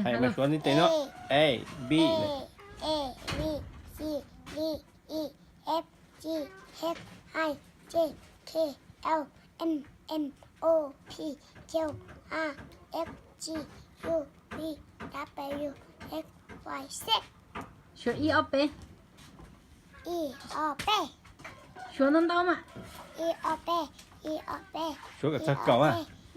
Hais mas suav ntev ntev no. A, B, A, B, C, D, E, F, G, H, I, J, K, L, M, N, O, P, Q, R, S, T, U, V, W, X, Y, Z. Suav ib ob peb. Ib ob peb. Suav ntau ntau mas. Ib ob peb, ib ob peb, suav kom txog kaum a.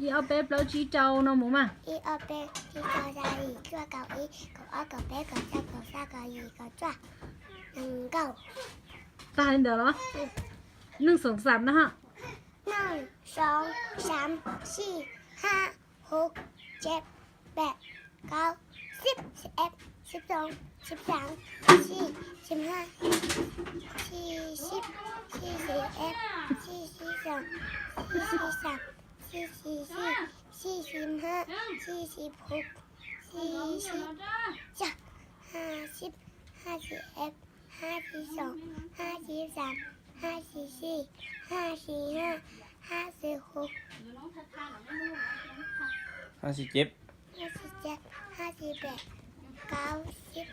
Ib ob peb plaub tsib rau no mus mas. Ib ob peb tsib rau xya yim cuaj kaum ib kaum ob kaum peb kaum rau kaum xya kaum yim kaum cuaj, nees nkaum. Tag li ntawd los? Neeg xoom xam no ha. Neeg xoom xam, xij hab hov ceg pem kaub sib xib eb sib xoom sib xaam xij xib hab xij xib xij xib eb xij xib xoom xij xib xaam xij xib xij xib hab xij xib hov xij xib xaam hab xib hab xib eb hab xib xoom hab xib xaam hab xib xij hab xib hab hab xib hov hab xib ceb hab xib ceb hab xib pem kaub sib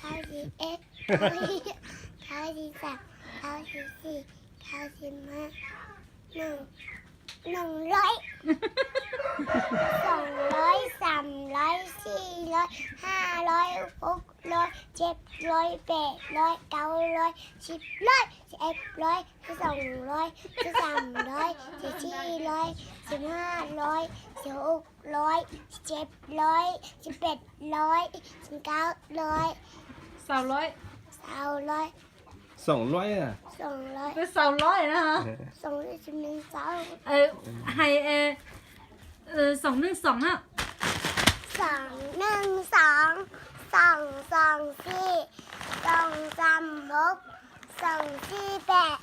kaub xib eb kaub xib xaam kaub xib xij kaub xib hab nees lawv, xoom lawv, xaam lawv, xij lawv, hab lawv, hov lawv, ceb lawv, pem lawv, kaub lawv, sib lawv, xib eb lawv, xib xoom lawv, xib xaam lawv, xib xij lawv, xib hab lawv, xib hov lawv, xib ceb lawv, xib pem lawv, xib kaub lawv, xaus lawv, xaus lawv. Xoom lawv, xoom lawv, xaus lawv na. Xoom lawv, hais xoom neeg xoom na. Xoom neeg xoom, xoom xoom xij, xoom xaam hov, xoom xij pem,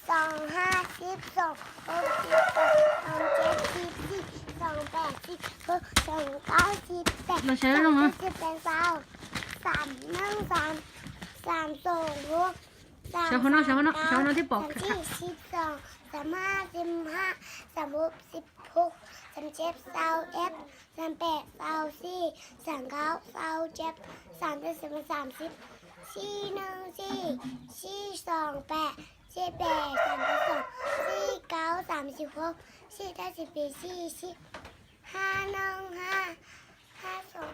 xoom hab sib xoom, hov sib xoom, xoom ceb sib xij, xoom pem sib hov, xoom kaub sib pem, xoom ceb sib pem xaus. Xoom neeg xoom, xoom xoom hov, xoom xaam kaub, xoom xij sib xoom, xoom hab sib hab, xoom hov sib hov, xoom ceb xaus eb, xoom pem xaus xij, xoom kaub xaus ceb, xoom ceb xaus xaam xib, xij neeg xij, xij xoom pem, xij pem xoom kaub xoom, xij kaub xoom xib hov, xij kaub xib pem xij xib, hab neeg hab, hab xoom,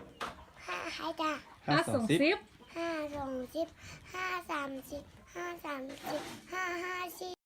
hab hais tas, hab xoom xib, hab xoom xib, hab xoom xib, hab xoom xib, hab hab xib.